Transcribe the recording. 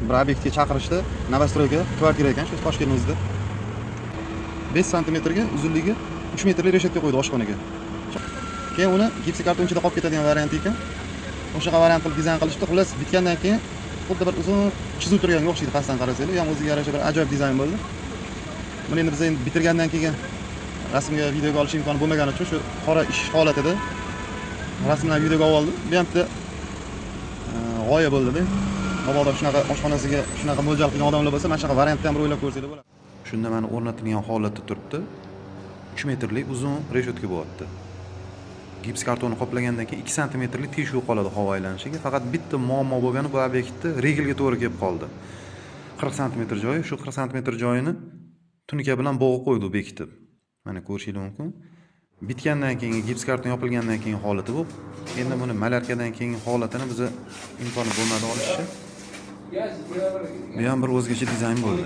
Bir obyektga chaqirishdi. Новостройка, kvartira ekan, shu Toshkentni o'zida. 5 santimetrga uzunligi 3 metrli reshetka qo'ydi oshxonaga. Keyin uni gipsokarton ichida qolib ketadigan varianti ekan. O'shaqa variant qilib dizayn qilishdi. Xullas, bitgandan keyin xuddi bir uzun chizuv turganga o'xshaydi pastdan qarasanglar. Bu ham o'ziga yarasha bir ajoyib dizayn bo'ldi. Buni endi biz endi bitirgandan keyin rasmga, videoga olish imkoni bo'lmagani uchun shu qora ish holatida rasmlarni videoga olib oldim. Bu ham bitta g'oya bo'ldi-da. Mabodo shunaqa oshxonasiga shunaqa mo'ljal qilgan odamlar bo'lsa, mana shunaqa variantni ham bir o'ylab ko'rsanglar bo'ladi. Shunda mana o'rnatilgan holatda turibdi. 3 metrlik uzun reshetka bo'lyapti. Gips kartonni qoplagandan keyin 2 santimetrlik teshuv qoladi havo aylanishiga. Faqat bitta muammo bo'lgani, bu obyektda regelga to'g'ri kelib qoldi. 40 santimetr joyi, shu 40 santimetr joyini tunuka bilan bo'g'ib qo'ydi, bekitib. Mana, ko'rishingiz mumkin. Bitgandan keyin, gips karton yopilgandan keyin holati bu. Endi buni малярка dan keyingi holatini biza imkoni bo'lmadi olishga. Bu ham bir o'zgacha dizayn bo'ldi.